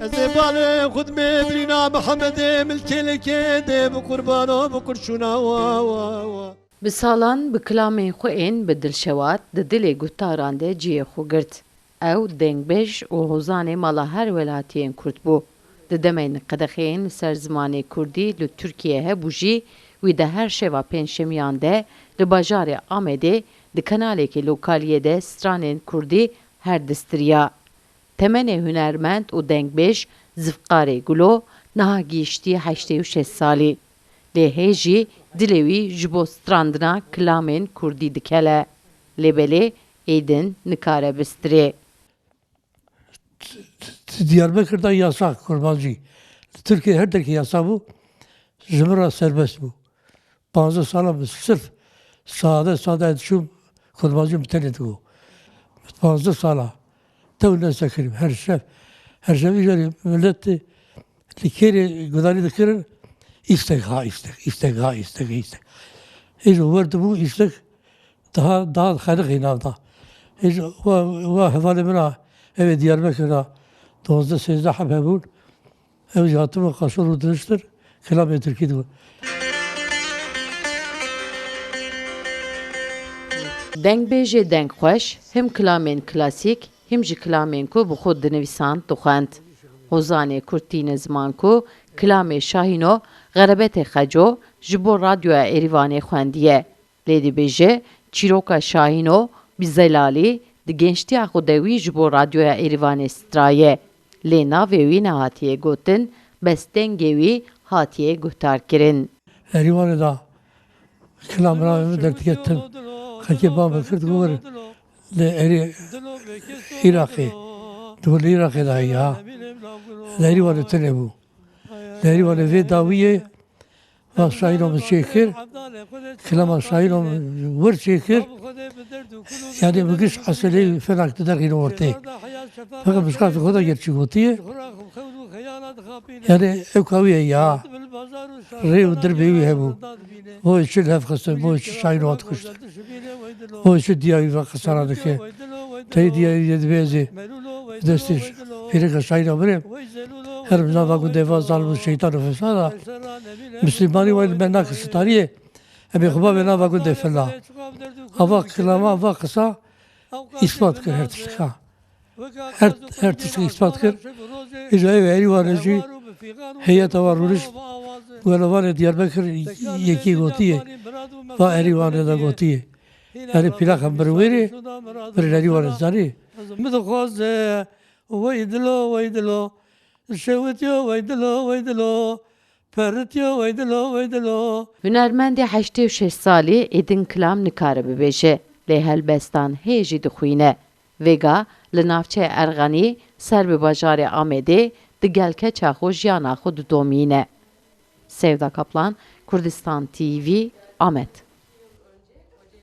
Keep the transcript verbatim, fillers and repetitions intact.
Ez ê balê xwe dimê birîna Mihemedê milkê lê kê dê bi qurbano bi kurşûna wa wa wa. Bi salan bi kilamên xwe ên bi dilşewat di dilê guhdaran de cihê xwe girt. Ew dengbêj û hozanê mala her welatiyên Kurd bû. Di demên qedexeyên li ser zimanê Kurdî li Tirkiye hebû jî, wî di her şeva pêncşemiyan de li bajarê Amedê di kanalekî lokaliyê de stranên Kurdî her distiriya. Temenê hunermend û dengbêj Zifqarê Gulo niha gihiştiye heştê û şeş salî. Lê hê jî dilê wî ji bo strandina kilamên Kurdî dikele. Lê belê êdin nikare bistirê. Diyarbekir de yasa kurmancî. Li Tirkiye her derkê yasa bû. Ji min re serbest bû. Panzdeh sala min sirf sade sade diçûm kurmancî min tenê digot. Panzdeh sala. Tew nesekirîm. Her şev, her şevî jî milet li kêrê gudarî dikirin. Îstek ha îstek, îstek ha îstek, îstek. Hêj û wer dibû îstek. Daha, daha xeniqî nav da. Hêj wa, wa hevalê min a, ev ê Diyarbekir a, duwazdeh sêzdeh heb hebûn. Ew jî hatibûn qaşo rû diniştin, kilamê tirkî dibûn. Dengbêjê dengxweş, him kilamên klasîk, him jî kilamên ku bi xwe dinivîsand, dixwend. Hozanê Kurd tîne ziman ku kilamê Şahîno Xerebetê Xeco ji bo Radyoya Êrîvanê xwendiye. Lê dibêje, çîroka Şahîno bi zelalî di gençtiya xwe de wî ji bo Radyoya Êrîvanê straye. Lê navê wî nehatiye gotin, bes dengê wî hatiye guhdarkirin. Êrîvanê da kilam ra min derdiketim. Xelkê ba min kir, digot, li Êrî-, Iraqê. Digot, li Iraqê da heye ha. Li Êrîvanê tune bû. Li Êrîvanê vê dawiyê va Şahîno min çêkir. Kilama Şahîno min wir çêkir. Yani bi giş eselê fenak di derxîne ortê. Feqet bi şikafê xwe de ger çi gotiye. Yani ew ka wî ye ya. Rê û dirbê wî hebû. Boyê çi li hev xistin, boyê çi Şahîno hat kuştin. Boyê çi diya wî ve qisana dike. Tey diya wî dibêzê. Destê pîreka Şahîna birê. Her bi nava gundê va zalim û şeytan û fesada. Misilmanî wayî li me nake sitariyê. Em ê xwe bavê nava gundê fila. Ava kilama, ava qisa îspat kir her tiştika. Her, her tiştik îspat kir. Îja ev Êrîvanê jî heyeta wan rûnişt. Welevanê Diyarbekir yekî gotiye. Va Êrîvanê de gotiye. Yani pîlaxa min wêrê, min Êrîvanê zanî. Min dixwaze, wey dilo, wey dilo. Şewitiyo, wey dilo, wey dilo. Peritiyo, wey dilo, wey dilo. Hunermendê heştê û şeş salî êdin kilam nikare bibêje, lê helbestan hê jî dixwîne. Vêga li navçeyê Erxenî ser bi bajarê Amedê di gel keça xwe jiyana xwe didomîne. Sevda Kaplan, Kurdistan T V, Amed.